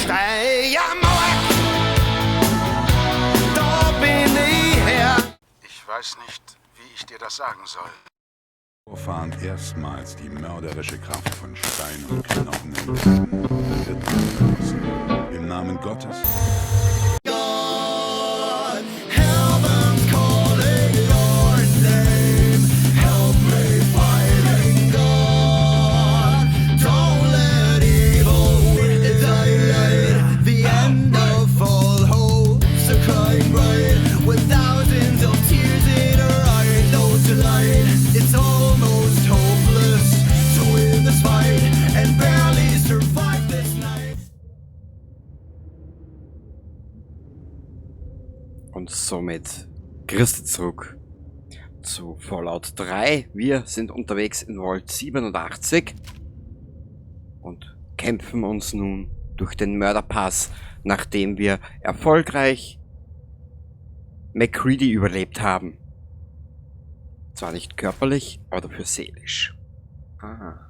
Steiermark, da bin ich her. Ich weiß nicht, wie ich dir das sagen soll. Vorfahren erstmals die mörderische Kraft von Stein und Knochen entdeckten, wird man verlassen. Im Namen Gottes. Heaven's calling your name. Help me fighting God. Don't let evil win the daylight. The end of all hope's a crying bride with thousands of tears in her eyes. No delight. It's almost hopeless to win this fight and barely survive this night. Und somit grüßt zurück zu Fallout 3. Wir sind unterwegs in Vault 87 und kämpfen uns nun durch den Mörderpass, nachdem wir erfolgreich MacCready überlebt haben. Zwar nicht körperlich, aber dafür seelisch. Ah.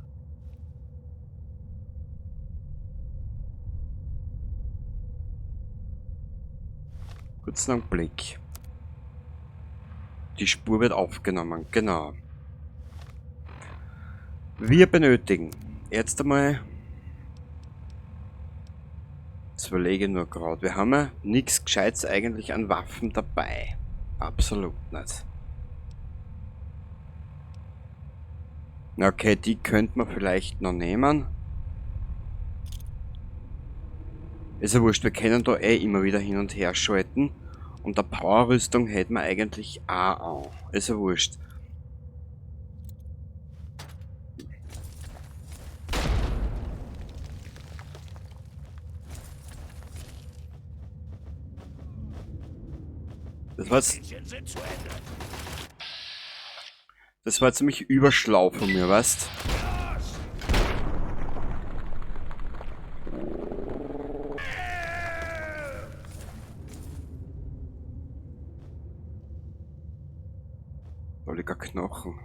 Kurzen Augenblick. Die Spur wird aufgenommen, genau. Wir benötigen jetzt einmal... Jetzt überlege ich nur grad. Wir haben ja nix Gescheites eigentlich an Waffen dabei. Absolut nicht. Okay, die könnte man vielleicht noch nehmen. Ist ja wurscht, wir können da eh immer wieder hin und her schalten. Und der Powerrüstung hätten wir eigentlich auch an. Ist ja wurscht. Das war ziemlich überschlau von mir, weißt? Da liegt ein Knochen.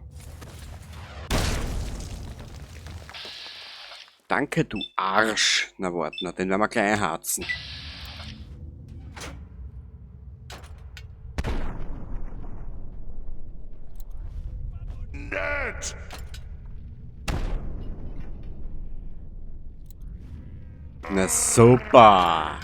Danke, du Arsch. Na warte, na, den werden wir gleich einharzen. Na super.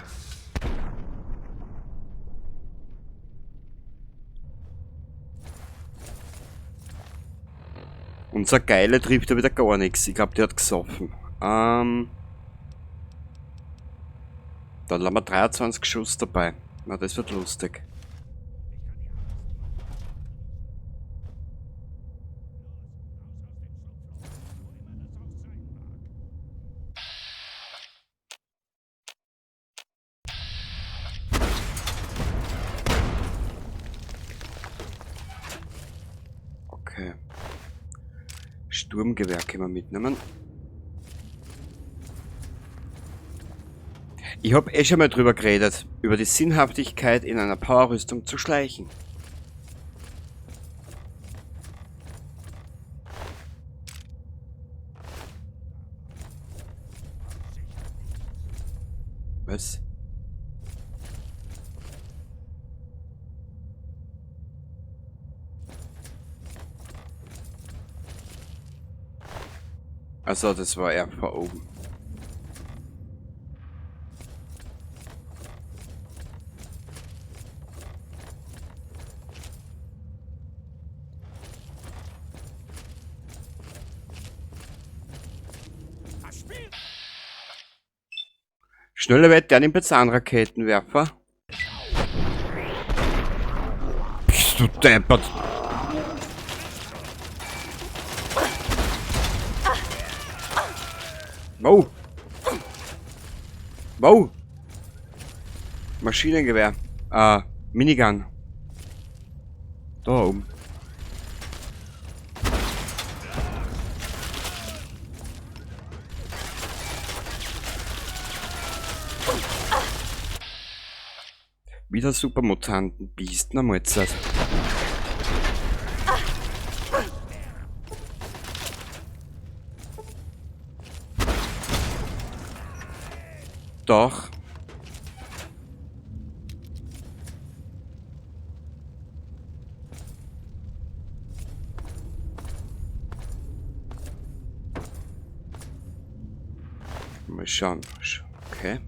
Unser Geile trifft ja wieder gar nichts. Ich glaub, die hat gesoffen. Dann haben wir 23 Schuss dabei. Na, das wird lustig. Okay. Sturmgewehr können wir mitnehmen. Ich hab eh schon mal drüber geredet, über die Sinnhaftigkeit in einer Powerrüstung zu schleichen. Was? Also, das war er vor oben. Schneller wird der nimmt jetzt einen Raketenwerfer. Bist du deppert. Wow. Wow. Maschinengewehr. Minigun. Da oben. Wieder Supermutanten, Biest, na Mahlzeit. Doch. Mal schauen. Okay.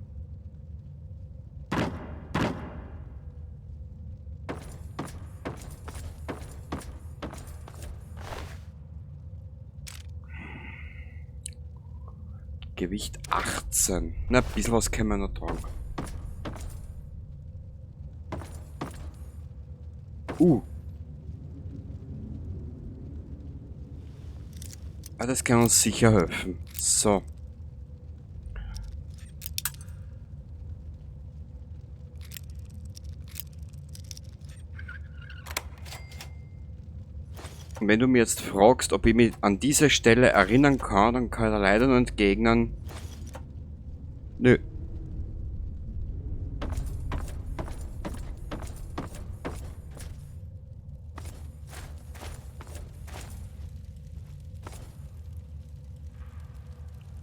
Gewicht 18. Na, ein bisschen was können wir noch tragen. Ah, das kann uns sicher helfen. So. Und wenn du mir jetzt fragst, ob ich mich an diese Stelle erinnern kann, dann kann ich da leider nur entgegnen. Nö.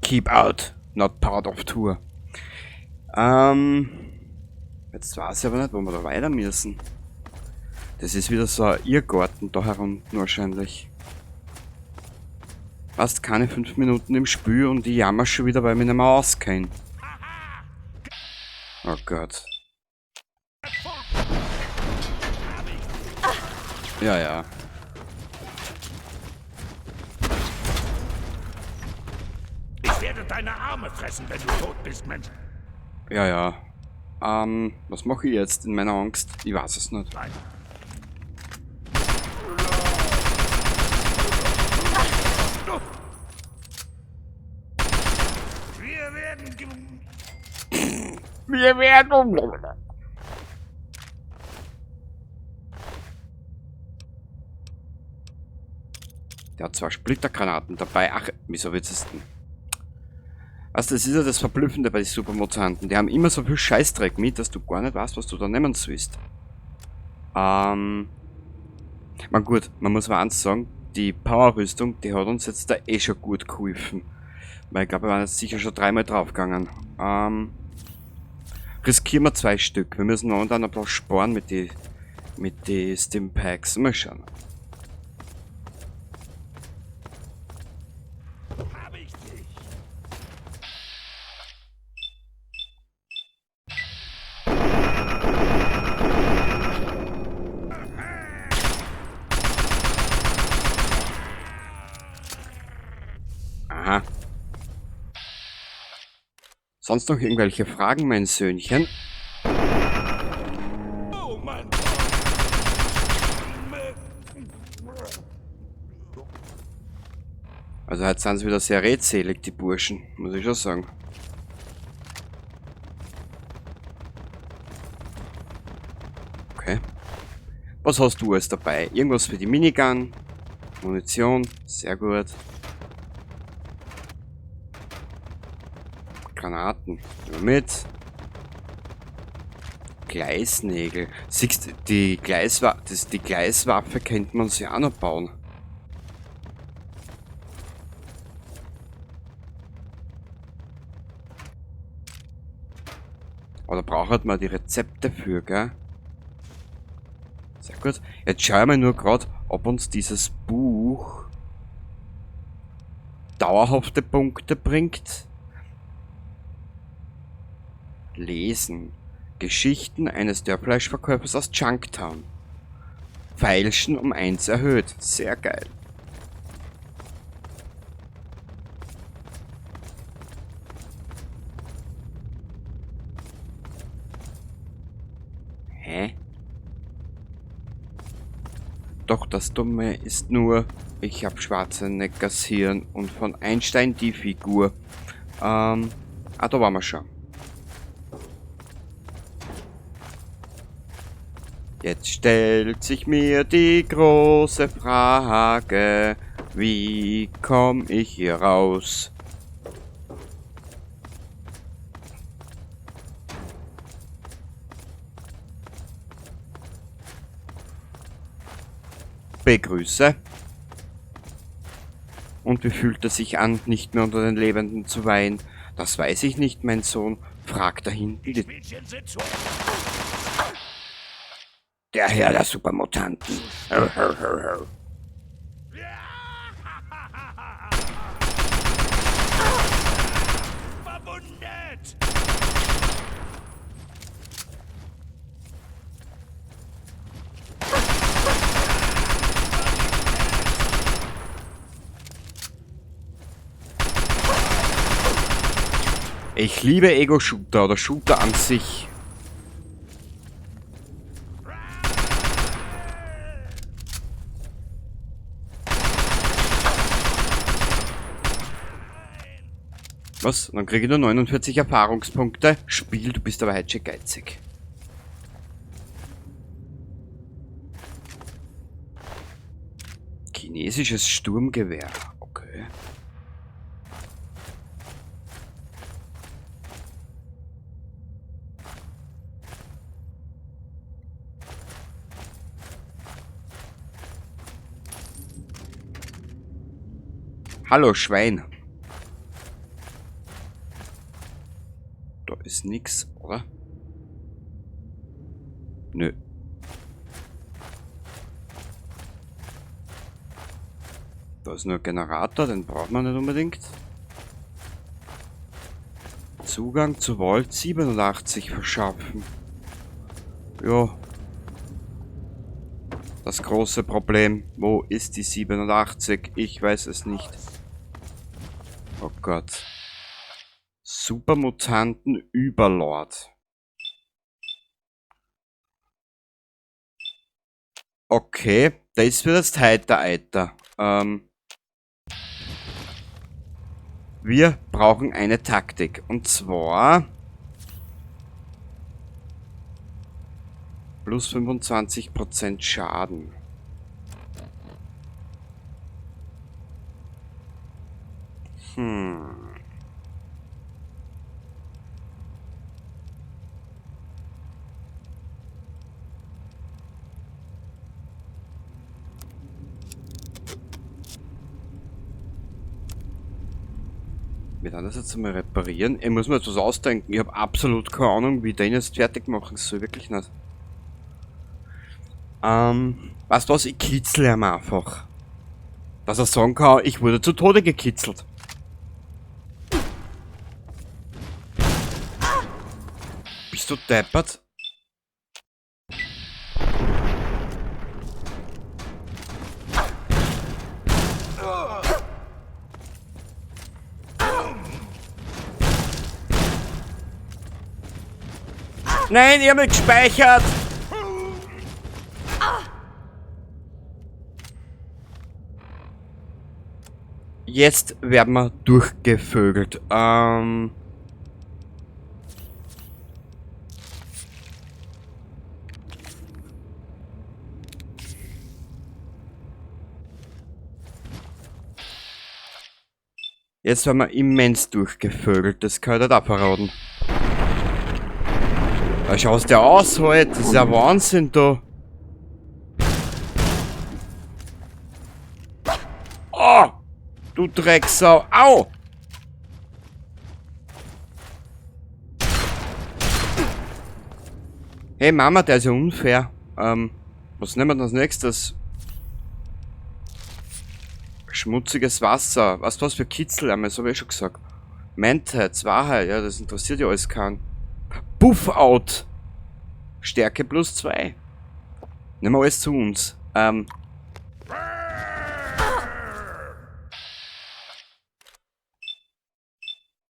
Keep out, not part of tour. Jetzt weiß ich aber nicht, wo wir da weiter müssen. Das ist wieder so ein Irrgarten da herunten wahrscheinlich. Fast keine 5 Minuten im Spiel und ich jammer schon wieder, weil ich mich nicht mehr auskenne. Oh Gott. Ja, ja. Ich werde deine Arme fressen, wenn du tot bist, Mensch. Ja, ja. Was mache ich jetzt in meiner Angst? Ich weiß es nicht. Nein. Wir werden Der hat 2 Splittergranaten dabei. Ach, wieso wird's es denn? Weißt du, das ist ja das Verblüffende bei den Supermutanten. Die haben immer so viel Scheißdreck mit, dass du gar nicht weißt, was du da nehmen sollst. Man gut, man muss aber eins sagen, die Powerrüstung, die hat uns jetzt da eh schon gut geholfen. Weil ich glaube, wir waren jetzt sicher schon 3-mal draufgegangen. Riskieren wir 2 Stück. Wir müssen momentan ein paar sparen mit die Stimpaks. Mal schauen. Hab ich dich. Aha. Sonst noch irgendwelche Fragen, mein Söhnchen? Oh mein Gott. Also heute sind sie wieder sehr redselig, die Burschen, muss ich schon sagen. Okay. Was hast du alles dabei? Irgendwas für die Minigun? Munition, sehr gut. Granaten, nehmen wir mit. Gleisnägel. Siehst du, die Gleiswaffe könnte man sich auch noch bauen. Aber da braucht man die Rezepte für, gell? Sehr gut. Jetzt schauen wir nur grad, ob uns dieses Buch dauerhafte Punkte bringt. Lesen. Geschichten eines Dörrfleischverkäufers aus Junktown. Feilschen um 1 erhöht. Sehr geil. Hä? Doch das Dumme ist nur, ich hab Schwarzeneggers Hirn und von Einstein die Figur. Da waren wir schon. Jetzt stellt sich mir die große Frage, wie komm ich hier raus? Begrüße. Und wie fühlt es sich an, nicht mehr unter den Lebenden zu weilen? Das weiß ich nicht, mein Sohn. Frag da hinten Die die Spielchen sind zu. Der Herr der Supermutanten. Verwundet! Ich liebe Ego-Shooter oder Shooter an sich. Was? Dann kriege ich nur 49 Erfahrungspunkte. Spiel, du bist aber heute schon geizig. Chinesisches Sturmgewehr. Okay. Hallo Schwein. Da ist nix, oder? Nö. Da ist nur ein Generator, den braucht man nicht unbedingt. Zugang zu Vault 87 verschaffen. Jo. Das große Problem. Wo ist die 87? Ich weiß es nicht. Oh Gott. Supermutanten Überlord. Okay, das wird jetzt heiter, Alter. Wir brauchen eine Taktik. Und zwar plus 25% Schaden. Wir werden das jetzt mal reparieren. Ich muss mir jetzt was ausdenken. Ich hab absolut keine Ahnung, wie ich den jetzt fertig machen soll. Wirklich nicht. Weißt du was? Ich kitzel ihn einfach. Dass er sagen kann, ich wurde zu Tode gekitzelt. Bist du deppert? Nein, ich hab mich gespeichert! Jetzt werden wir durchgevögelt. Jetzt werden wir immens durchgevögelt, das kann ich nicht abverraten. Da schaust du ja aus halt, das ist ja Wahnsinn da. Oh! Du Drecksau! Au! Hey Mama, der ist ja unfair. Was nehmen wir denn als nächstes? Schmutziges Wasser. Weißt du was für Kitzel? Das hab ich eh schon gesagt. Mentats, Wahrheit, ja, das interessiert ja alles keinen. Buff-Out! Stärke plus 2. Nehmen wir alles zu uns.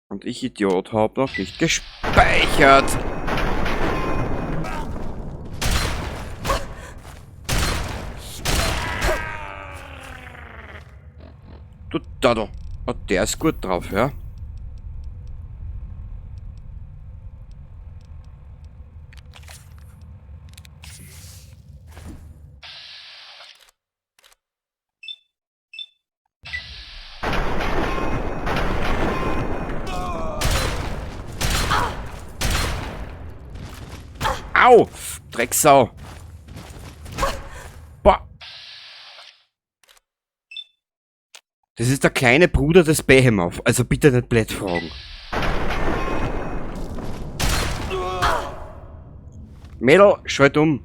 Und ich, Idiot, hab noch nicht gespeichert. Du, da, da. Oh, der ist gut drauf, ja. Au! Drecksau! Boah! Das ist der kleine Bruder des Behemoth. Also bitte nicht blöd fragen. Mädel, schalt um.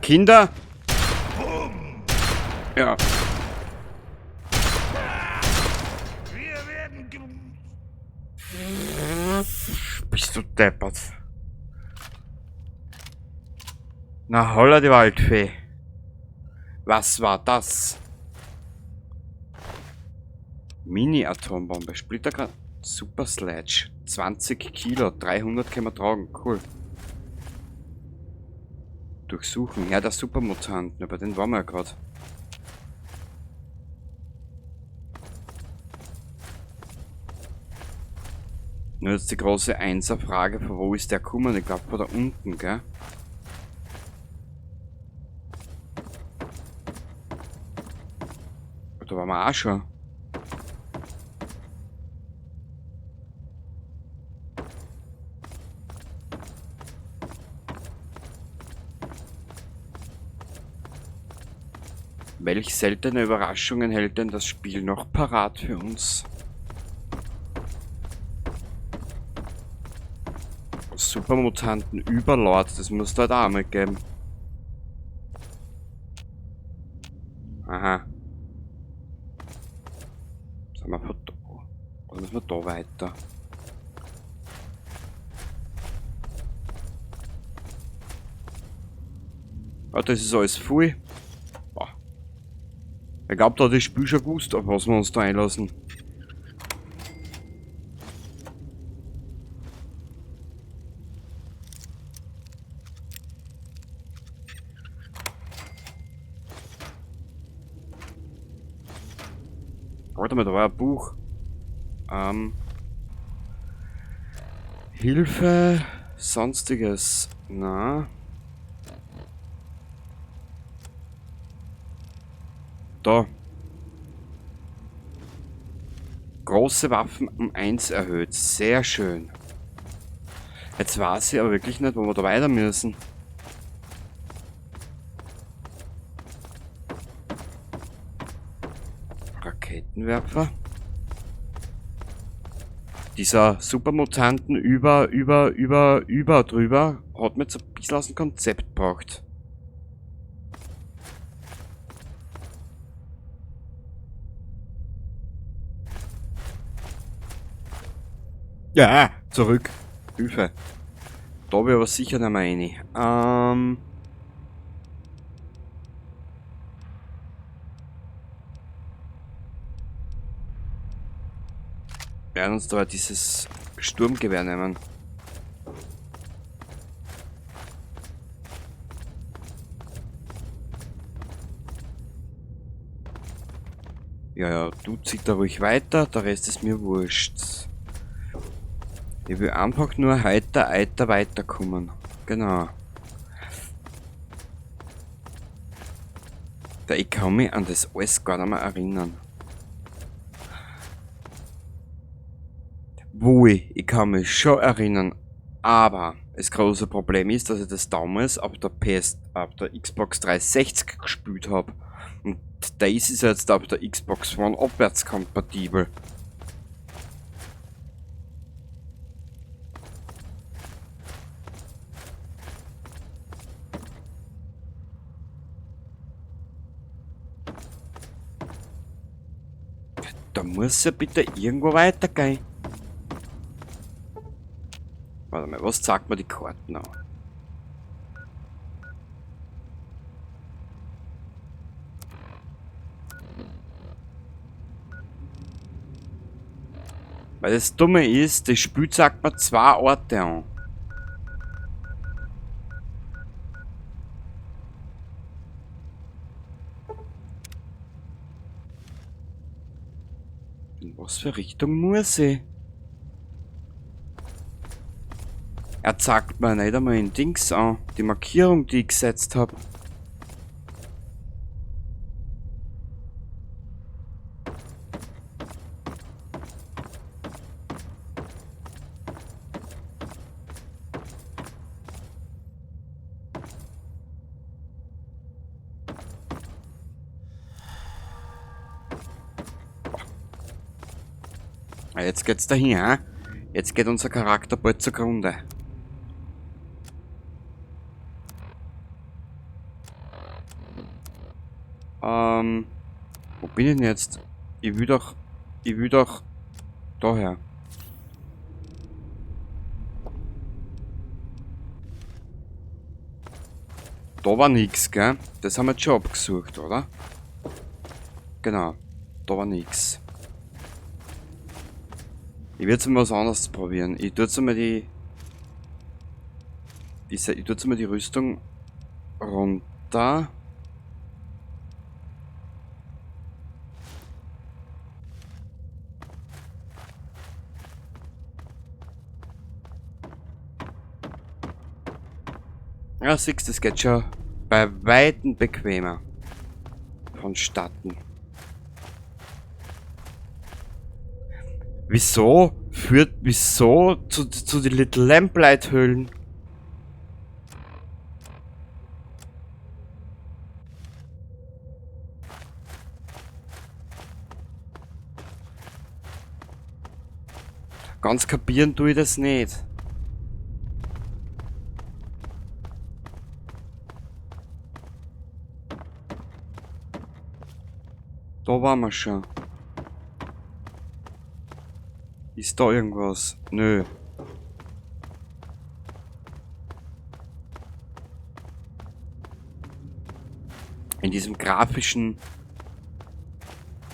Kinder? Ja. Bist du deppert? Na holla die Waldfee. Was war das? Mini-Atombombe, Splittergranate, Super Sledge, 20 Kilo, 300 können wir tragen, cool. Durchsuchen, ja, der Supermutanten, über den waren wir ja grad. Nur jetzt die große Einser-Frage, von wo ist der gekommen? Ich glaub, von da unten, gell? Da waren wir auch schon. Welch seltene Überraschungen hält denn das Spiel noch parat für uns? Supermutanten Überlord, das muss da halt auch mal geben. Aha. Sind wir von da? Oder müssen wir da weiter? Ah, das ist alles voll. Boah. Ich glaub, da hat das Spiel schon gewusst, auf was wir uns da einlassen. Warte mal, da war ein Buch. Hilfe, sonstiges. Na. Da. Große Waffen um 1 erhöht. Sehr schön. Jetzt weiß ich aber wirklich nicht, wo wir da weiter müssen. Raketenwerfer. Dieser Supermutanten über drüber hat mir jetzt ein bisschen aus dem Konzept gebracht. Ja, zurück. Hilfe. Da hab ich aber sicher nicht mehr rein. Wir werden uns da dieses Sturmgewehr nehmen. Ja, ja, du zieh da ruhig weiter, der Rest ist mir wurscht. Ich will einfach nur heiter, heiter weiterkommen. Genau. Da, ich kann mich an das alles gar nicht mehr erinnern. Wohl, ich kann mich schon erinnern, aber das große Problem ist, dass ich das damals auf der PS, auf der Xbox 360 gespielt hab. Und das ist jetzt auf der Xbox One abwärtskompatibel. Da muss ja bitte irgendwo weitergehen. Warte mal, was zeigt mir die Karten an? Weil das Dumme ist, das Spiel zeigt mir zwei Orte an. In was für Richtung muss ich? Er zeigt mir nicht einmal in Dings an, die Markierung, die ich gesetzt hab. Jetzt geht's dahin, hä? Jetzt geht unser Charakter bald zugrunde. Wo bin ich denn jetzt? Ich will doch daher. Da war nix, gell? Das haben wir jetzt schon abgesucht, oder? Genau, da war nix. Ich werde jetzt mal was anderes probieren. Ich tue jetzt mal die Rüstung runter. Ja, siehst du, das geht schon bei Weitem bequemer vonstatten. Wieso führt, wieso zu die Little Lamplight Höhlen? Ganz kapieren tue ich das nicht. Da waren wir schon. Ist da irgendwas? Nö. In diesem grafischen...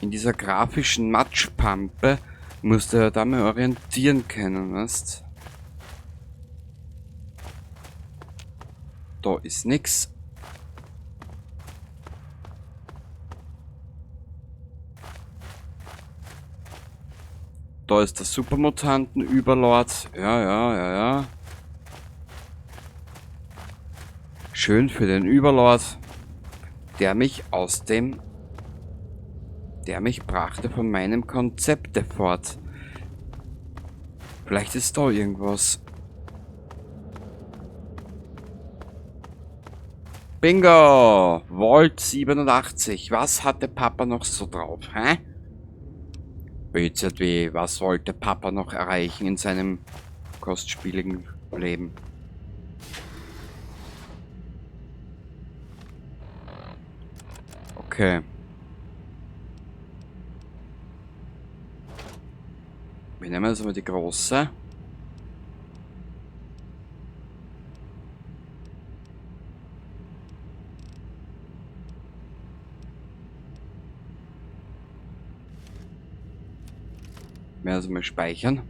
In dieser grafischen Matschpampe musst du ja da mal orientieren können, weißt? Da ist nix. Da ist der Supermutanten-Überlord. Ja, ja, ja, ja. Schön für den Überlord, der mich aus dem... Der mich brachte von meinem Konzepte fort. Vielleicht ist da irgendwas. Bingo! Vault 87. Was hatte Papa noch so drauf, hä? BZW, was wollte Papa noch erreichen in seinem kostspieligen Leben? Okay. Wir nehmen jetzt mal die große. Wir also mal speichern.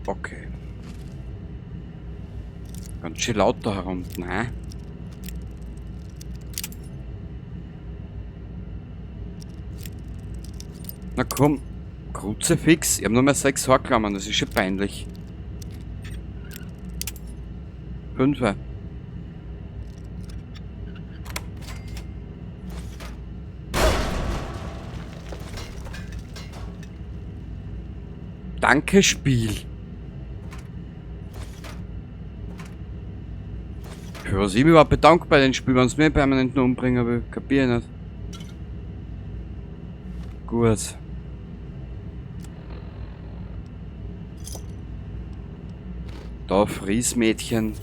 Okay. Ganz schön laut da herunten, hä? Na komm, Kruzifix. Ich hab nur mehr 6 Haarklammern, das ist schon peinlich. 5. Danke, Spiel. Für was ich mich überhaupt bedanke bei den Spielen, wenn's mir permanent nur umbringen will, kapier ich nicht. Gut. Da, Friesmädchen.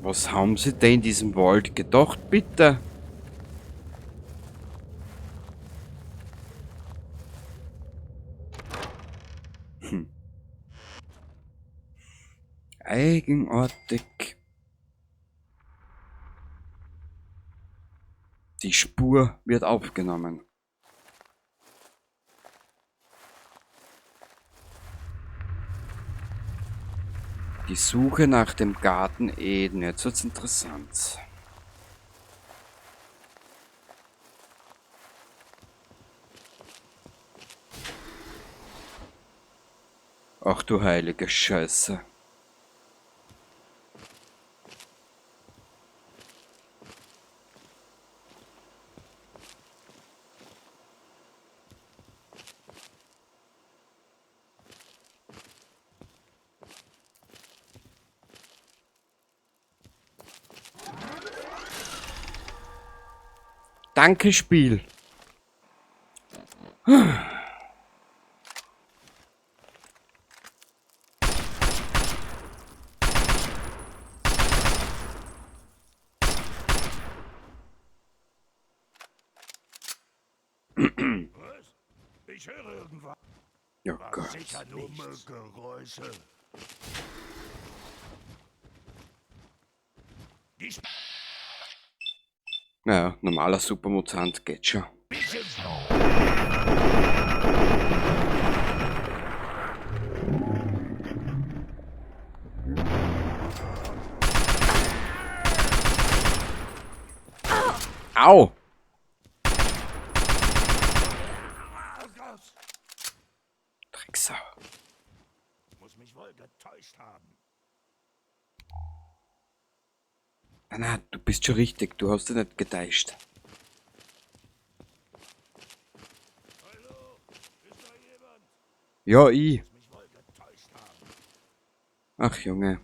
Was haben sie denn in diesem Wald gedacht, bitte? Eigenartig. Die Spur wird aufgenommen. Die Suche nach dem Garten Eden. Jetzt wird's interessant. Ach du heilige Scheiße. Danke, Spiel. Was? Ich höre irgendwas. Oh Gott. Sicher nur Geräusche. Die Naja, normaler Supermutant geht schon. Au! Drecksau. Muss mich wohl getäuscht haben. Na, na, du bist schon richtig, du hast dich nicht getäuscht. Hallo? Ist da jemand? Ja, ich. Muss mich wohl getäuscht haben. Ach, Junge.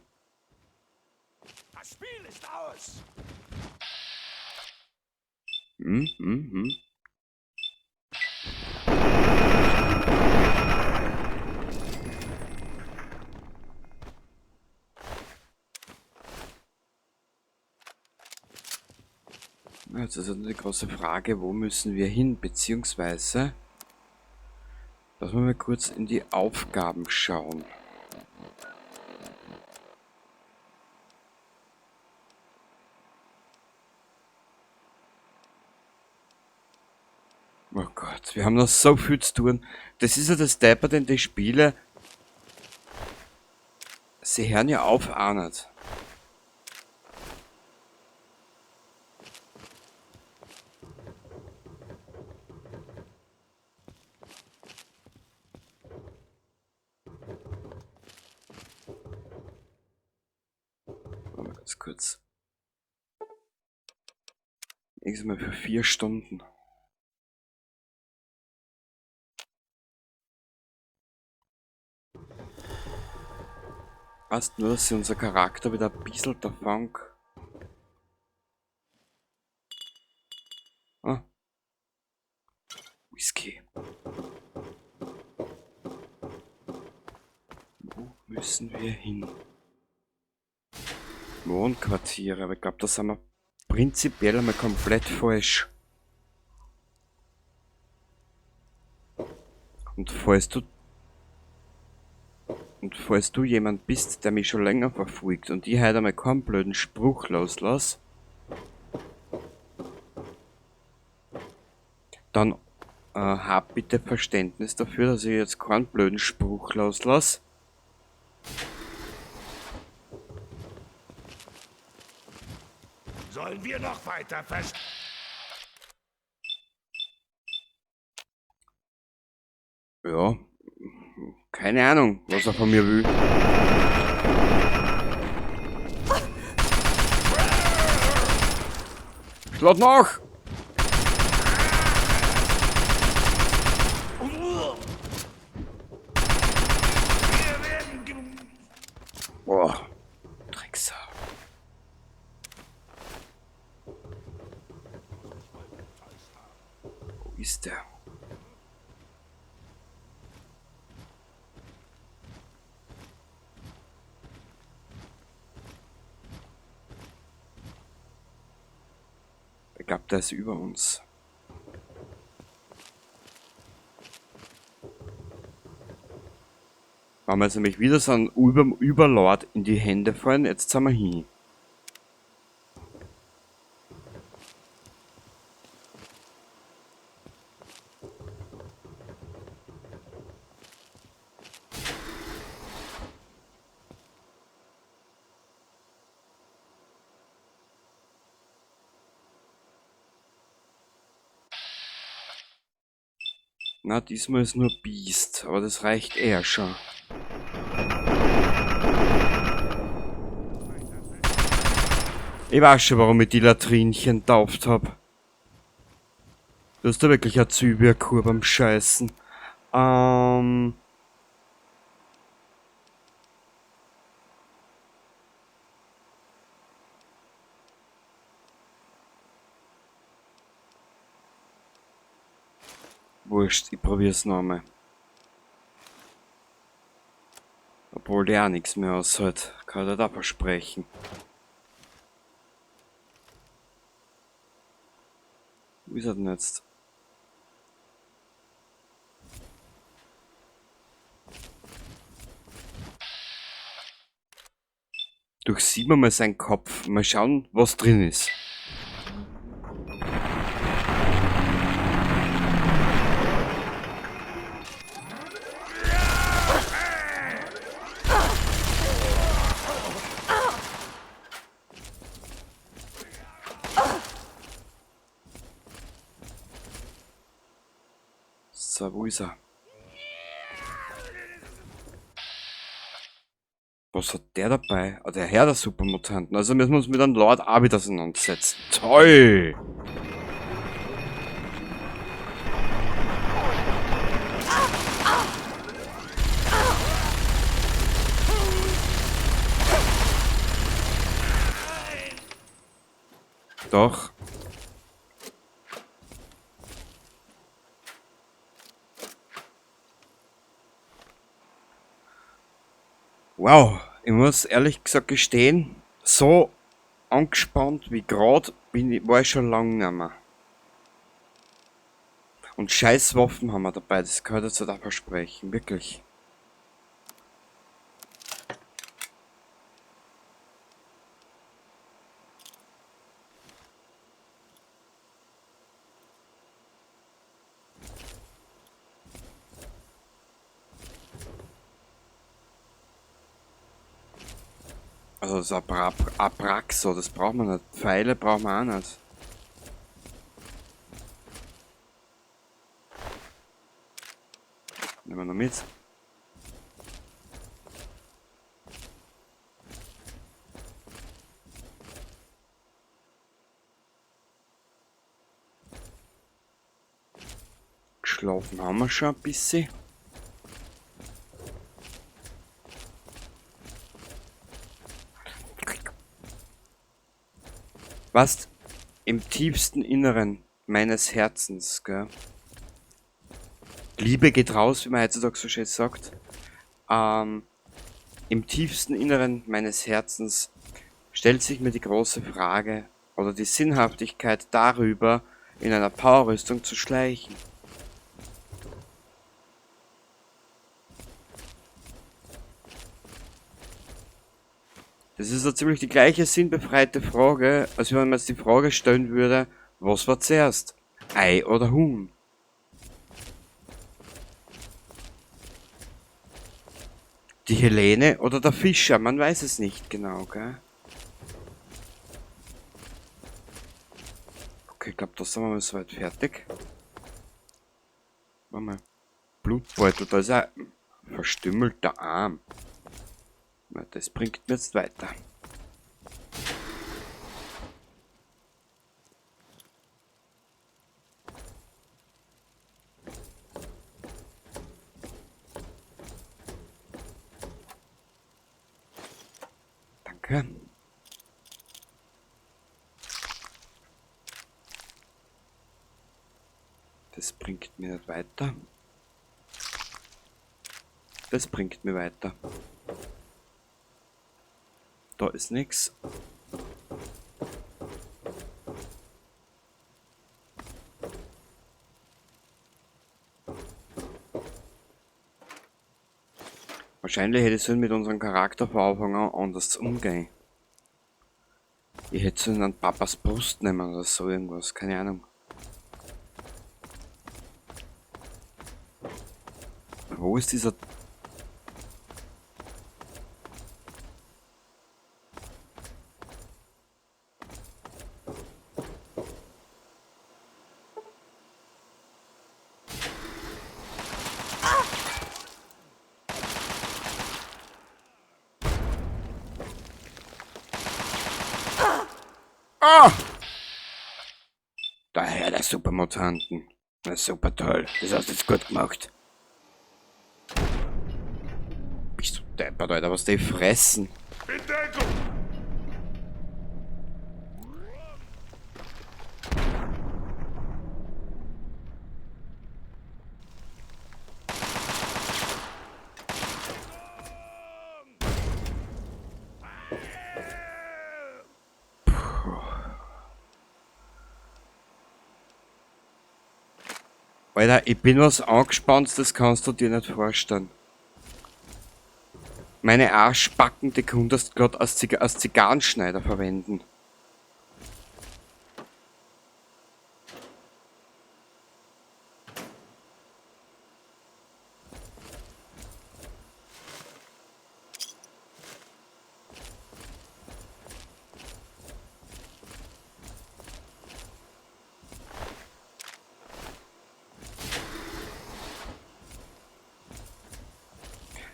Das Spiel ist aus. Jetzt ist also die große Frage, wo müssen wir hin, beziehungsweise lassen wir mal kurz in die Aufgaben schauen. Oh Gott, wir haben noch so viel zu tun. Das ist ja das Depperte in den Spiele. Sie hören ja auf auch nicht. Warte mal ganz kurz. Nächstes Mal für 4 Stunden. Passt nur, dass sich unser Charakter wieder ein bisschen davon. Ah. Whisky. Wo müssen wir hin? Wohnquartiere, aber ich glaub, da sind wir prinzipiell einmal komplett falsch. Und falls du jemand bist, der mich schon länger verfolgt und ich heute einmal keinen blöden Spruch loslass, dann hab bitte Verständnis dafür, dass ich jetzt keinen blöden Spruch loslass. Sollen wir noch weiter fest? Ja, keine Ahnung, was er von mir will. Schlag nach! Boah, Drecksau. Wo ist der? Ich glaub, der ist über uns. Wenn wir jetzt nämlich wieder so einen Überlord in die Hände fallen, jetzt sind wir hin. Na, diesmal ist nur Biest, aber das reicht eher schon. Ich weiß schon, warum ich die Latrinchen tauft hab. Du hast da wirklich eine Zübierkur beim Scheißen. Wurscht, ich probier's nochmal. Obwohl der auch nichts mehr aushält, kann ich dir da versprechen. Wo ist er denn jetzt? Durchsieben wir mal seinen Kopf. Mal schauen, was drin ist. So, wo ist er? Was hat der dabei? Ah, der Herr der Supermutanten. Also müssen wir uns mit einem Lord auch wieder auseinandersetzen. Toll! Doch. Wow, ich muss ehrlich gesagt gestehen, so angespannt wie grad war ich schon lange nicht mehr. Und scheiß Waffen haben wir dabei, das kann ich jetzt auch versprechen, wirklich. Also das Abraxo, das braucht man nicht. Pfeile braucht man auch nicht. Nehmen wir noch mit. Geschlafen haben wir schon ein bisschen. Was im tiefsten Inneren meines Herzens, gell? Liebe geht raus, wie man heutzutage so schön sagt. Im tiefsten Inneren meines Herzens stellt sich mir die große Frage oder die Sinnhaftigkeit darüber, in einer Powerrüstung zu schleichen. Das ist so ziemlich die gleiche sinnbefreite Frage, als wenn man jetzt die Frage stellen würde, was war zuerst? Ei oder Huhn? Die Helene oder der Fischer? Man weiß es nicht genau, gell? Okay, ich glaub, da sind wir mal soweit fertig. Warte mal. Blutbeutel, da ist ein verstümmelter Arm. Na, das bringt mir jetzt weiter. Danke. Das bringt mir nicht weiter. Das bringt mir weiter. Da ist nix. Wahrscheinlich hätte ich sollen mit unserem Charakter von Anfang an anders umgehen. Ich hätte sollen an Papas Brust nehmen oder so irgendwas, keine Ahnung. Wo ist dieser... Ah! Der Herr der Supermutanten. Na super toll. Das hast du jetzt gut gemacht. Bist du deppert, Alter, was die fressen? In Deckung! Alter, ich bin was angespannt, das kannst du dir nicht vorstellen. Meine Arschbacken, die konntest du grad als Zigarrenschneider verwenden.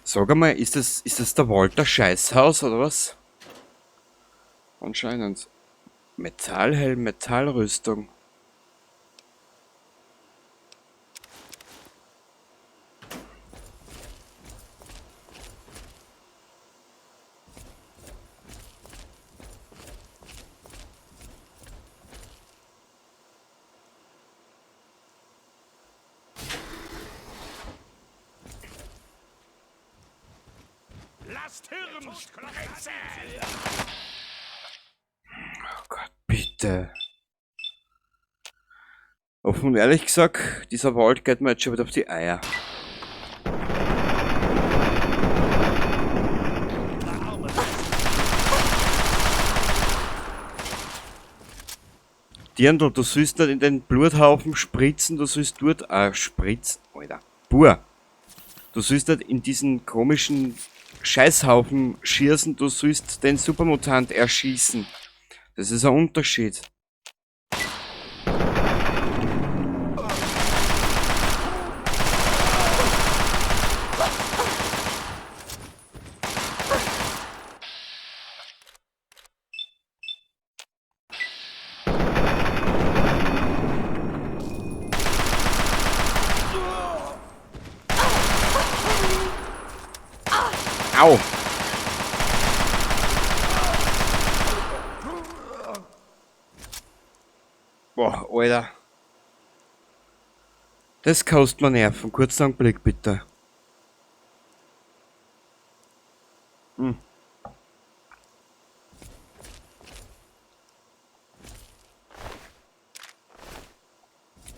Sag einmal, ist das der Walter Scheißhaus oder was? Anscheinend. Metallhelm, Metallrüstung. Oh Gott, bitte. Offen und ehrlich gesagt, dieser Wald geht mir jetzt schon wieder auf die Eier. Dirndl, du sollst nicht in den Bluthaufen spritzen, du sollst dort... spritzen, Alter. Bur. Du sollst nicht in diesen komischen Scheißhaufen schießen, du sollst den Supermutant erschießen. Das ist ein Unterschied. Au! Boah, Alter. Das kostet mir Nerven. Kurzen Augenblick, bitte.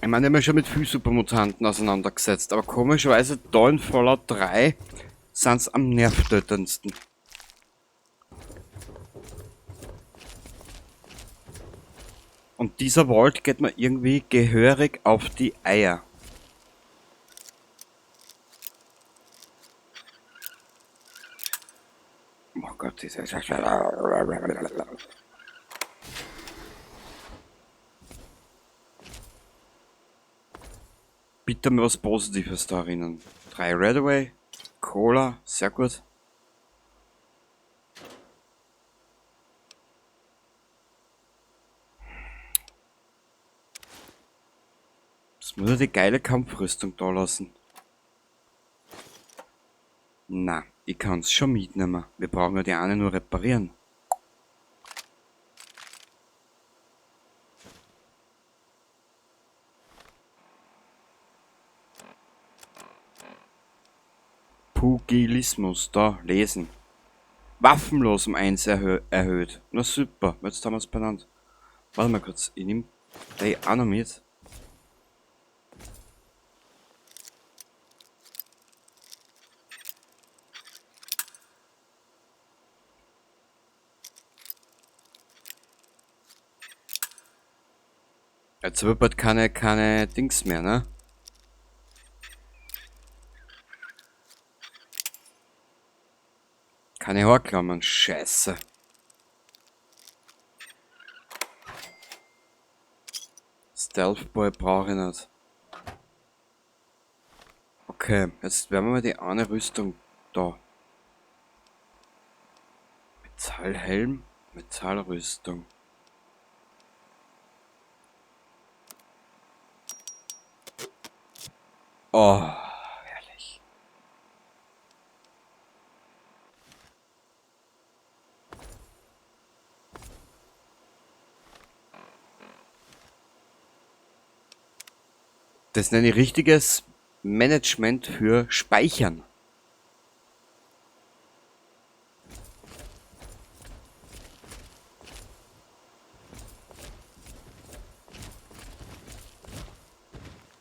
Ich meine, ich hab mich schon mit vielen Supermutanten auseinandergesetzt, aber komischerweise da in Fallout 3 sind's am nervtötendsten. Und dieser Vault geht mir irgendwie gehörig auf die Eier. Oh Gott, dieser Bitte mal was Positives da drinnen. 3 Redaway, Cola, sehr gut. Das muss ja die geile Kampfrüstung da lassen. Na, ich kann's schon mitnehmen. Wir brauchen ja die eine nur reparieren. Pugilismus, da, lesen. Waffenlos um 1 erhöht. Na super, jetzt haben wir's benannt. Warte mal kurz, ich nehm die auch noch mit. Jetzt hab ich bald keine Dings mehr, ne? Keine Haarklammern, scheiße. Stealth Boy brauche ich nicht. Okay, jetzt werden wir mal die eine Rüstung da. Metallhelm, Metallrüstung. Oh, herrlich. Das nenne ich richtiges Management für Speichern.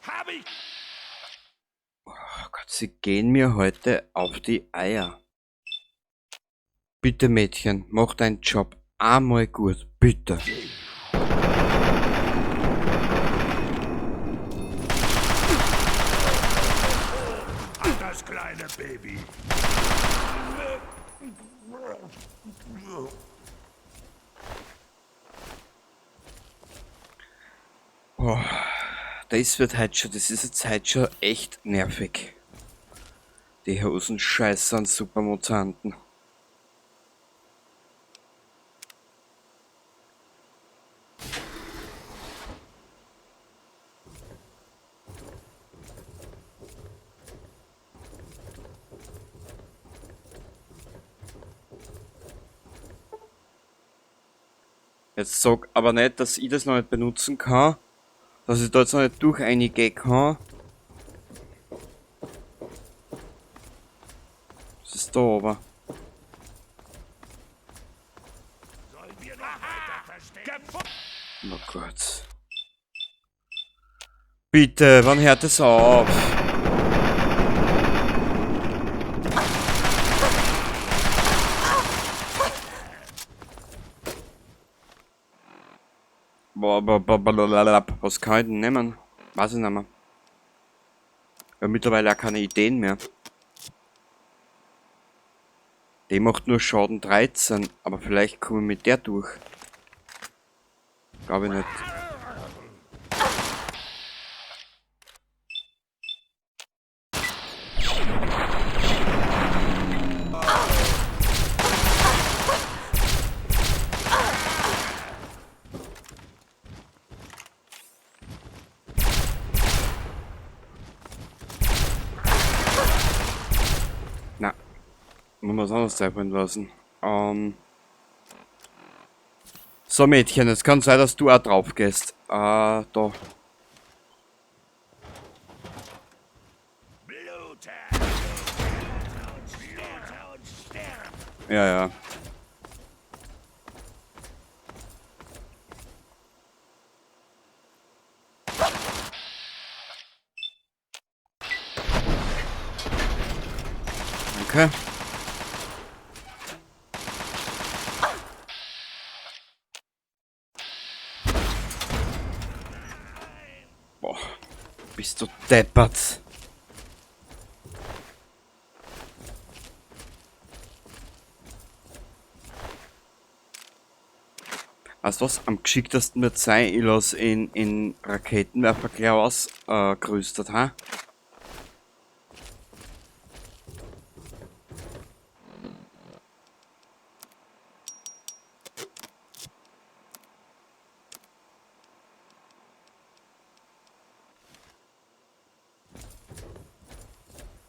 Hab ich. Oh Gott, sie gehen mir heute auf die Eier. Bitte Mädchen, mach deinen Job einmal gut, bitte. Das kleine Baby. Oh, das wird heute schon, das ist jetzt heute schon echt nervig. Die Hosenscheiße an Supermutanten. Jetzt sag aber nicht, dass ich das noch nicht benutzen kann, dass ich da jetzt noch nicht durch reingehen kann. Das ist da aber. Sollen wir noch weiter verstecken? Oh Gott. Bitte, wann hört es auf? Was kann ich denn nehmen? Weiß ich nicht mehr. Ich hab mittlerweile auch keine Ideen mehr. Die macht nur Schaden 13, aber vielleicht komme ich mit der durch. Glaube ich nicht. Na, muss man was anderes einfallen lassen. So Mädchen, es kann sein, dass du auch drauf gehst. Da. Ja, ja. Okay. Boah, bist du deppert. Weißt du was? Am geschicktesten wird sein, ich lass in Raketenwerfer gleich ausgerüstet, ha?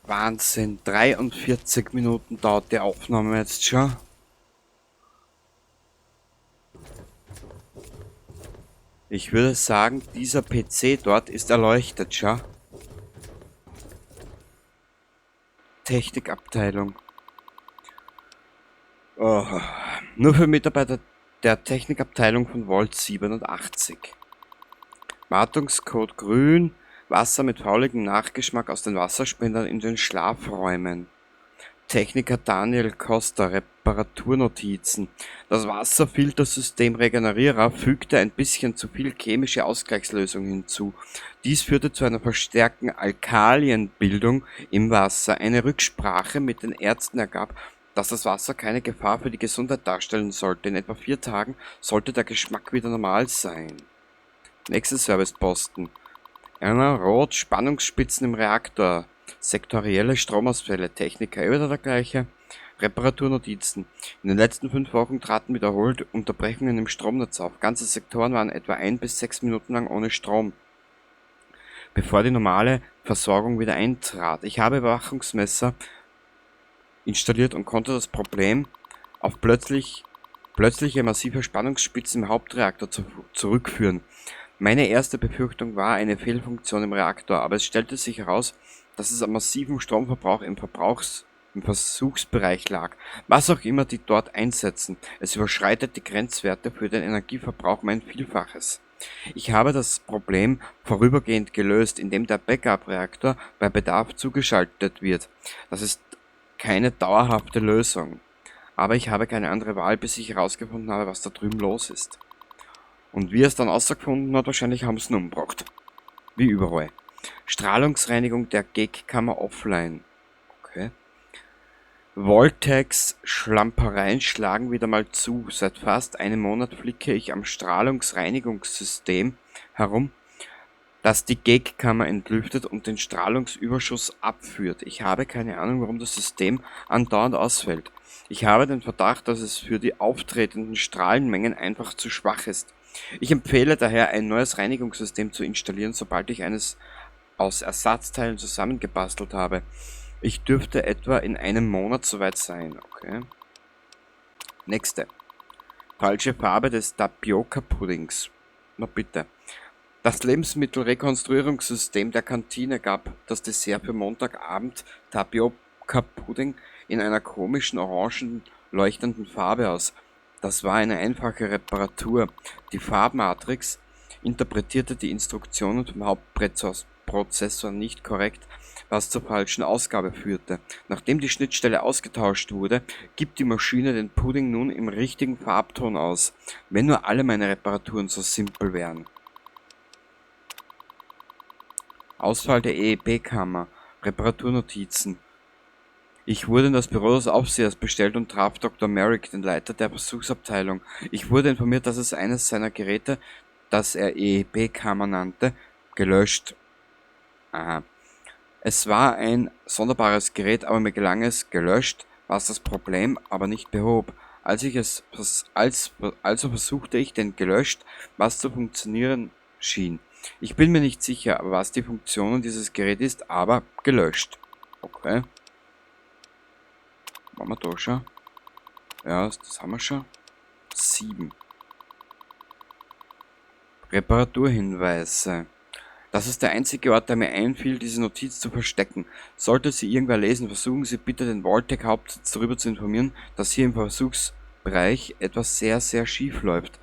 Wahnsinn, 43 Minuten dauert die Aufnahme jetzt schon. Ich würde sagen, dieser PC dort ist erleuchtet, schau. Technikabteilung. Oh, nur für Mitarbeiter der Technikabteilung von Vault 87. Wartungscode grün, Wasser mit fauligem Nachgeschmack aus den Wasserspendern in den Schlafräumen. Techniker Daniel Costa, Reparaturnotizen. Das Wasserfiltersystem Regenerierer fügte ein bisschen zu viel chemische Ausgleichslösung hinzu. Dies führte zu einer verstärkten Alkalienbildung im Wasser. Eine Rücksprache mit den Ärzten ergab, dass das Wasser keine Gefahr für die Gesundheit darstellen sollte. In etwa 4 Tagen sollte der Geschmack wieder normal sein. Nächster Serviceposten. Erna Roth, Spannungsspitzen im Reaktor. Sektorielle Stromausfälle, Techniker, immer der gleiche. Reparaturnotizen. In den letzten 5 Wochen traten wiederholt Unterbrechungen im Stromnetz auf. Ganze Sektoren waren etwa 1 bis 6 Minuten lang ohne Strom, bevor die normale Versorgung wieder eintrat. Ich habe Überwachungsmesser installiert und konnte das Problem auf plötzliche massive Spannungsspitzen im Hauptreaktor zurückführen. Meine erste Befürchtung war eine Fehlfunktion im Reaktor, aber es stellte sich heraus, dass es am massiven Stromverbrauch im Versuchsbereich lag. Was auch immer die dort einsetzen, es überschreitet die Grenzwerte für den Energieverbrauch um ein Vielfaches. Ich habe das Problem vorübergehend gelöst, indem der Backup-Reaktor bei Bedarf zugeschaltet wird. Das ist keine dauerhafte Lösung. Aber ich habe keine andere Wahl, bis ich herausgefunden habe, was da drüben los ist. Und wie er es dann herausgefunden hat, wahrscheinlich haben sie ihn umgebracht. Wie überall. Strahlungsreinigung der GEC-Kammer offline. Okay. Vault-Tecs Schlampereien schlagen wieder mal zu. Seit fast einem Monat flicke ich am Strahlungsreinigungssystem herum, das die GEC-Kammer entlüftet und den Strahlungsüberschuss abführt. Ich habe keine Ahnung, warum das System andauernd ausfällt. Ich habe den Verdacht, dass es für die auftretenden Strahlenmengen einfach zu schwach ist. Ich empfehle daher, ein neues Reinigungssystem zu installieren, sobald ich eines aus Ersatzteilen zusammengebastelt habe. Ich dürfte etwa in einem Monat soweit sein. Okay. Nächste. Falsche Farbe des Tapioca-Puddings. Na bitte. Das Lebensmittelrekonstruierungssystem der Kantine gab das Dessert für Montagabend Tapioca-Pudding in einer komischen, orangen, leuchtenden Farbe aus. Das war eine einfache Reparatur. Die Farbmatrix interpretierte die Instruktionen vom Hauptprozessor nicht korrekt, was zur falschen Ausgabe führte. Nachdem die Schnittstelle ausgetauscht wurde, gibt die Maschine den Pudding nun im richtigen Farbton aus. Wenn nur alle meine Reparaturen so simpel wären. Ausfall der EEP-Kammer. Reparaturnotizen. Ich wurde in das Büro des Aufsehers bestellt und traf Dr. Merrick, den Leiter der Versuchsabteilung. Ich wurde informiert, dass es eines seiner Geräte, das er EEP-Kammer nannte, gelöscht. Aha. Es war ein sonderbares Gerät, aber mir gelang es, gelöscht, was das Problem aber nicht behob. Also versuchte ich den gelöscht, was zu funktionieren schien. Ich bin mir nicht sicher, was die Funktion dieses Geräts ist, aber gelöscht. Okay. Waren wir da schon? Ja, das haben wir schon. 7. Reparaturhinweise. Das ist der einzige Ort, der mir einfiel, diese Notiz zu verstecken. Sollte sie irgendwer lesen, versuchen Sie bitte den Vault-Tec-Hauptsitz darüber zu informieren, dass hier im Versuchsbereich etwas sehr, sehr schief läuft.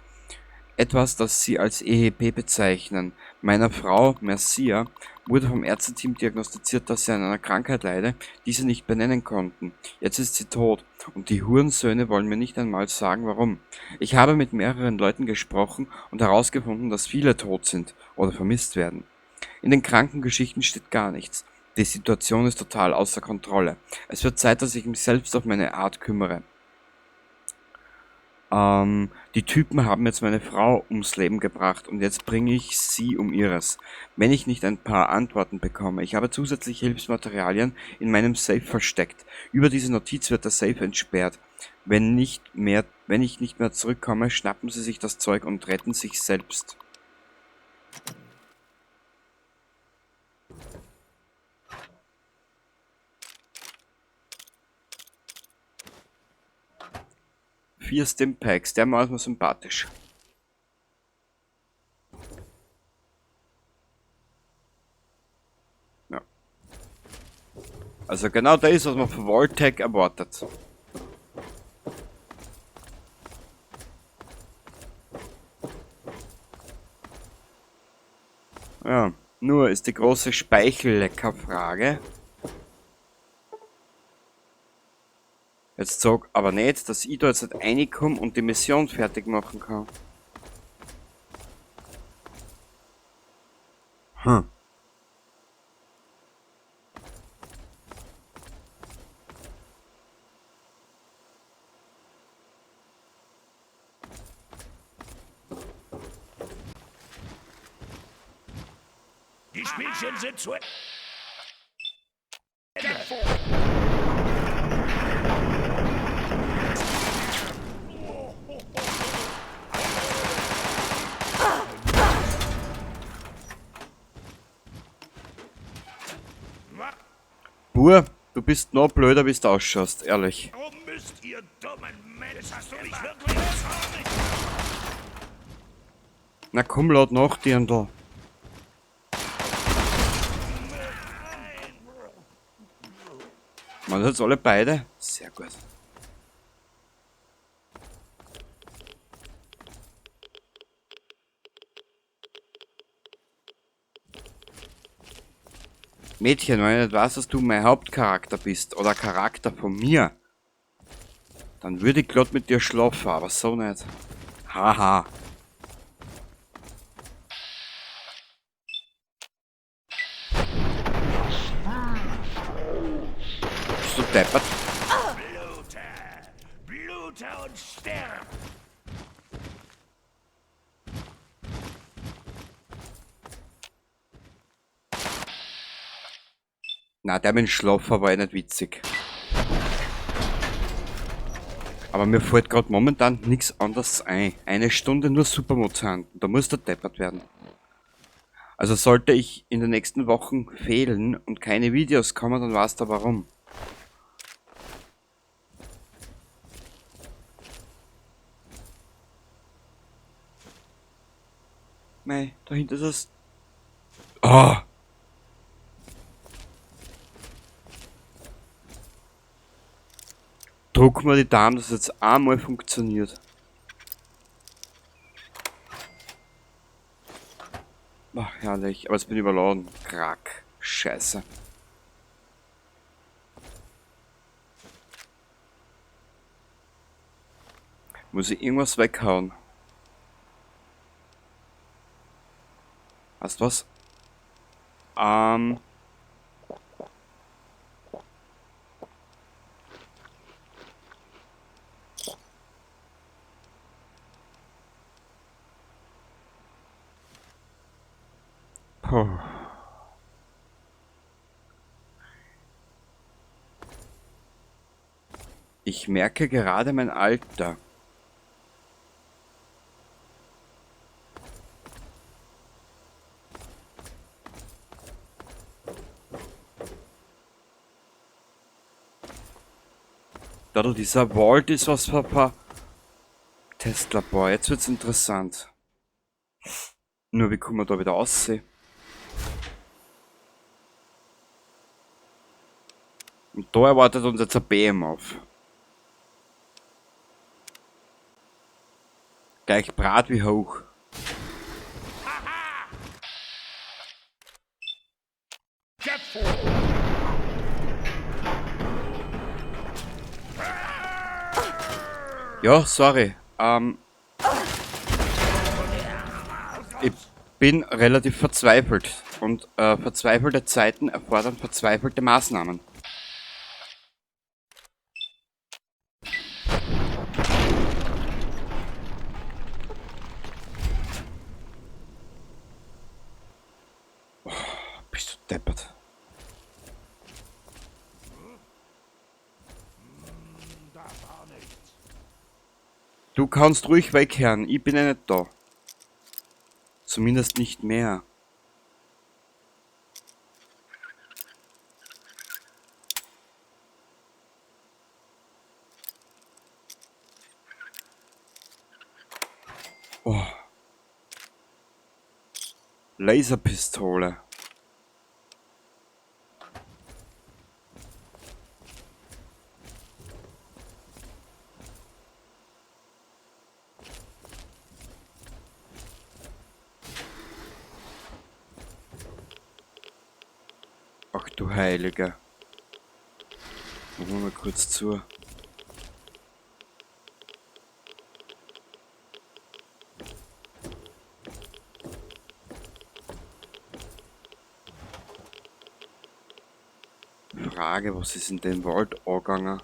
Etwas, das sie als EEP bezeichnen. Meiner Frau, Mercia, wurde vom Ärzteteam diagnostiziert, dass sie an einer Krankheit leide, die sie nicht benennen konnten. Jetzt ist sie tot und die Hurensöhne wollen mir nicht einmal sagen, warum. Ich habe mit mehreren Leuten gesprochen und herausgefunden, dass viele tot sind oder vermisst werden. In den Krankengeschichten steht gar nichts. Die Situation ist total außer Kontrolle. Es wird Zeit, dass ich mich selbst auf meine Art kümmere. Die Typen haben jetzt meine Frau ums Leben gebracht und jetzt bringe ich sie um ihres, wenn ich nicht ein paar Antworten bekomme. Ich habe zusätzliche Hilfsmaterialien in meinem Safe versteckt. Über diese Notiz wird der Safe entsperrt. Wenn ich nicht mehr zurückkomme, schnappen sie sich das Zeug und retten sich selbst. 4 Stimpacks, der macht mir sympathisch. Ja. Also genau das ist, was man von Vault-Tec erwartet. Ja, nur ist die große Speichellecker-Frage. Jetzt sag aber nicht, dass ich da jetzt nicht reinkomme und die Mission fertig machen kann. Die Spielchen sind zu Ende. Bur, du bist noch blöder, wie du ausschaust, ehrlich. Warum müsst ihr dummen Menschen hast du mich wirklich zornig? Na komm, laut nach, Dirndl. Man hat alle beide? Sehr gut. Mädchen, wenn ich nicht weiß, dass du mein Hauptcharakter bist oder Charakter von mir, dann würde ich glatt mit dir schlafen, aber so nicht. Haha. Bist du deppert? Blute! Blute und stirb! Na, der mit dem Schlafen war eh nicht witzig. Aber mir fällt grad momentan nix anderes ein. Eine Stunde nur Supermutanten, da muss der deppert werden. Also sollte ich in den nächsten Wochen fehlen und keine Videos kommen, dann weißt du warum. Mei, dahinter ist es. Oh! Druck mal die Daumen, dass es jetzt einmal funktioniert. Ach, herrlich. Aber jetzt bin ich überladen. Krack. Scheiße. Muss ich irgendwas weghauen? Weißt du was? Puh. Ich merke gerade mein Alter. Da, du, dieser Vault ist was für ein paar Testlabor. Jetzt wird's interessant. Nur wie kommen wir da wieder raus? Und da erwartet uns jetzt ein BM auf. Gleich Brat wie hoch. Ja, sorry. Ich bin relativ verzweifelt. Und verzweifelte Zeiten erfordern verzweifelte Maßnahmen. Oh, bist du deppert. Du kannst ruhig wegkehren, ich bin ja nicht da. Zumindest nicht mehr. Oh. Laserpistole. Ach du Heiliger. Machen wir mal kurz zu. Frage, was ist in dem Wald angegangen?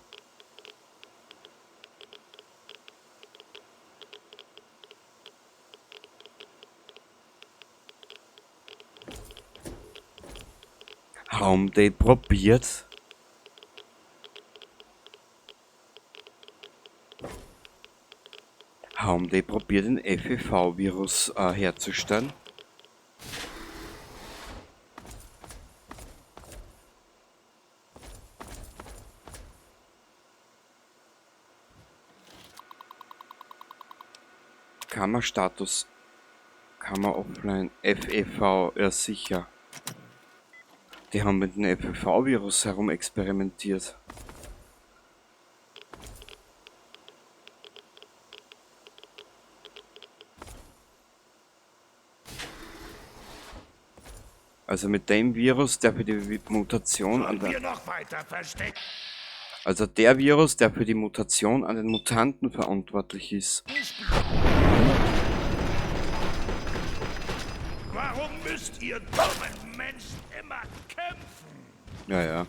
Haben die probiert? Haben die probiert, den F E V-Virus herzustellen? Kammerstatus. Kammer offline. FEV, ja sicher. Die haben mit dem FEV-Virus herumexperimentiert. Also mit dem Virus, der für die Mutation an der... Also der Virus, der für die Mutation an den Mutanten verantwortlich ist. Warum müsst ihr dummen Menschen immer kämpfen? Ja, ja.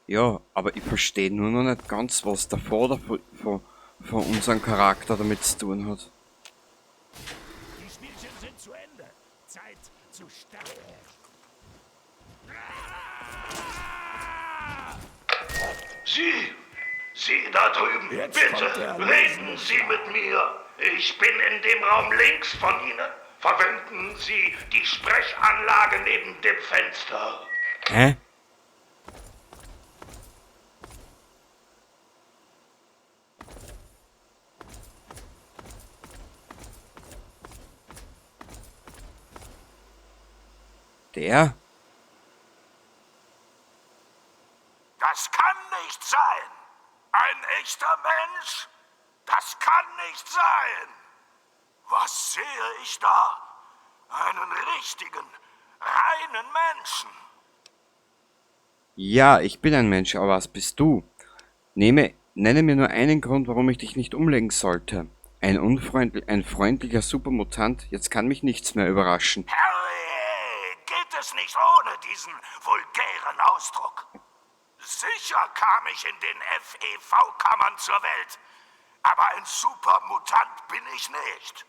Ja, aber ich verstehe nur noch nicht ganz, was der Vater von unserem Charakter damit zu tun hat. Die Spielchen sind zu Ende. Zeit zu sterben. Sie da drüben, Jetzt bitte, reden Sie mit mir. Ich bin in dem Raum links von Ihnen. Verwenden Sie die Sprechanlage neben dem Fenster. Hä? Der? Das kann nicht sein. Ein echter Mensch? Das kann nicht sein. Was sehe ich da? Einen richtigen, reinen Menschen. Ja, ich bin ein Mensch, aber was bist du? Nenne mir nur einen Grund, warum ich dich nicht umlegen sollte. Ein freundlicher Supermutant, jetzt kann mich nichts mehr überraschen. Harry, geht es nicht ohne diesen vulgären Ausdruck? Sicher kam ich in den FEV-Kammern zur Welt, aber ein Supermutant bin ich nicht.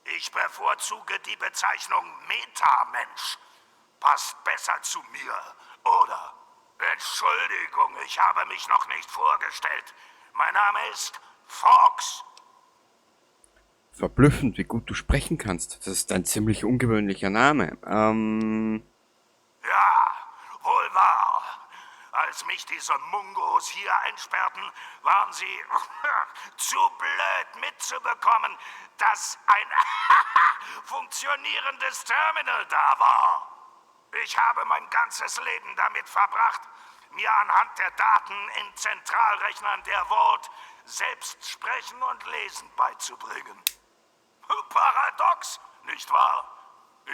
Ich bevorzuge die Bezeichnung Metamensch. Passt besser zu mir, oder? Entschuldigung, ich habe mich noch nicht vorgestellt. Mein Name ist Fox. Verblüffend, wie gut du sprechen kannst. Das ist ein ziemlich ungewöhnlicher Name. Ja, wohl wahr. Als mich diese Mungos hier einsperrten, waren sie zu blöd mitzubekommen, dass ein funktionierendes Terminal da war. Ich habe mein ganzes Leben damit verbracht, mir anhand der Daten in Zentralrechnern der Vault selbst Sprechen und Lesen beizubringen. Paradox, nicht wahr?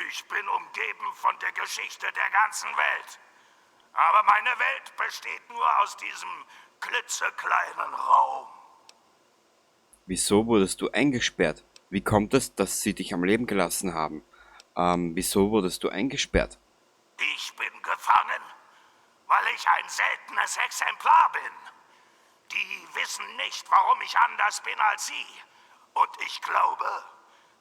Ich bin umgeben von der Geschichte der ganzen Welt. Aber meine Welt besteht nur aus diesem klitzekleinen Raum. Wieso wurdest du eingesperrt? Wie kommt es, dass sie dich am Leben gelassen haben? Wieso wurdest du eingesperrt? Ich bin gefangen, weil ich ein seltenes Exemplar bin. Die wissen nicht, warum ich anders bin als sie. Und ich glaube,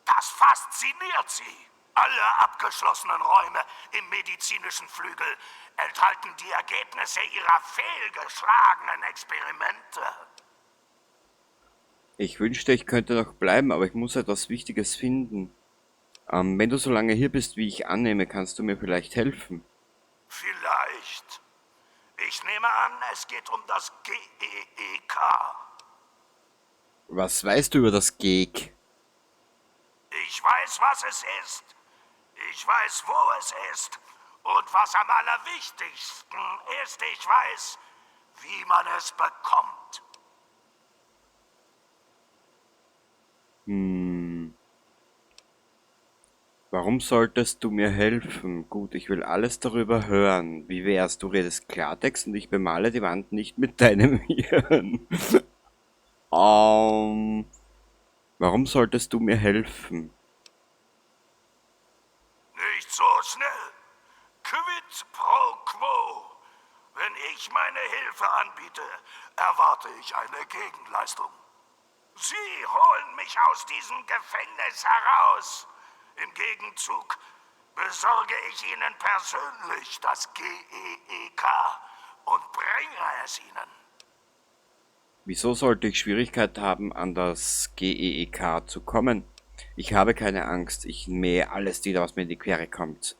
das fasziniert sie. Alle abgeschlossenen Räume im medizinischen Flügel enthalten die Ergebnisse ihrer fehlgeschlagenen Experimente. Ich wünschte, ich könnte noch bleiben, aber ich muss etwas Wichtiges finden. Wenn du so lange hier bist, wie ich annehme, kannst du mir vielleicht helfen? Vielleicht. Ich nehme an, es geht um das GEEK. Was weißt du über das GEEK? Ich weiß, was es ist. Ich weiß, wo es ist. Und was am allerwichtigsten ist, ich weiß, wie man es bekommt. Warum solltest du mir helfen? Gut, ich will alles darüber hören. Wie wär's? Du redest Klartext und ich bemale die Wand nicht mit deinem Hirn. Warum solltest du mir helfen? Nicht so schnell. Quid pro quo. Wenn ich meine Hilfe anbiete, erwarte ich eine Gegenleistung. Sie holen mich aus diesem Gefängnis heraus. Im Gegenzug besorge ich Ihnen persönlich das GEEK und bringe es Ihnen. Wieso sollte ich Schwierigkeit haben, an das GEEK zu kommen? Ich habe keine Angst. Ich mähe alles nieder, was mir in die Quere kommt.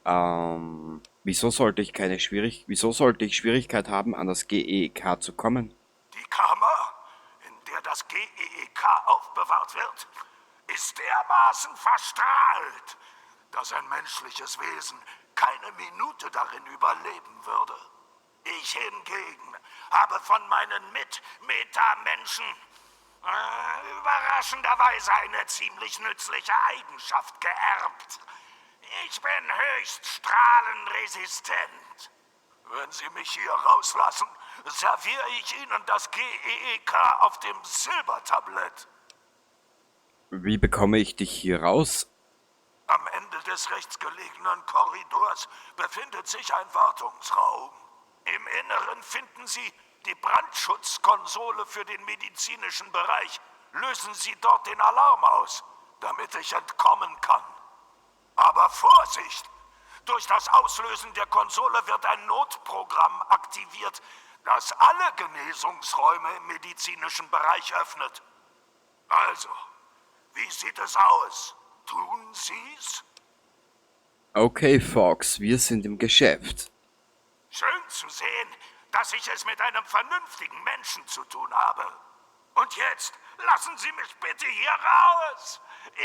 Wieso sollte ich keine Schwierig-, wieso sollte ich Schwierigkeit haben, an das GEEK zu kommen? Die Kammer, in der das GEEK aufbewahrt wird, ist dermaßen verstrahlt, dass ein menschliches Wesen keine Minute darin überleben würde. Ich hingegen habe von meinen Mit-Meta-Menschen überraschenderweise eine ziemlich nützliche Eigenschaft geerbt. Ich bin höchst strahlenresistent. Wenn Sie mich hier rauslassen, serviere ich Ihnen das GEEK auf dem Silbertablett. Wie bekomme ich dich hier raus? Am Ende des rechts gelegenen Korridors befindet sich ein Wartungsraum. Im Inneren finden Sie die Brandschutzkonsole für den medizinischen Bereich. Lösen Sie dort den Alarm aus, damit ich entkommen kann. Aber Vorsicht! Durch das Auslösen der Konsole wird ein Notprogramm aktiviert, das alle Genesungsräume im medizinischen Bereich öffnet. Also, wie sieht es aus? Tun Sie's? Okay, Fox, wir sind im Geschäft. Schön zu sehen, dass ich es mit einem vernünftigen Menschen zu tun habe. Und jetzt lassen Sie mich bitte hier raus.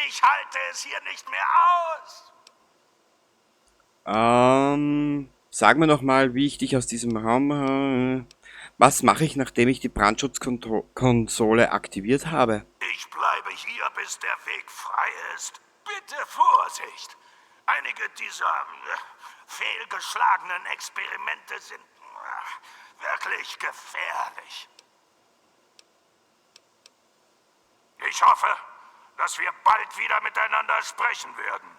Ich halte es hier nicht mehr aus. Sag mir noch mal, wie ich dich aus diesem Raum... Was mache ich, nachdem ich die Brandschutzkonsole aktiviert habe? Ich bleibe hier, bis der Weg frei ist. Bitte Vorsicht! Einige dieser fehlgeschlagenen Experimente sind wirklich gefährlich. Ich hoffe, dass wir bald wieder miteinander sprechen werden.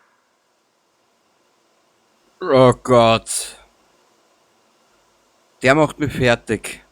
Oh Gott. Der macht mich fertig.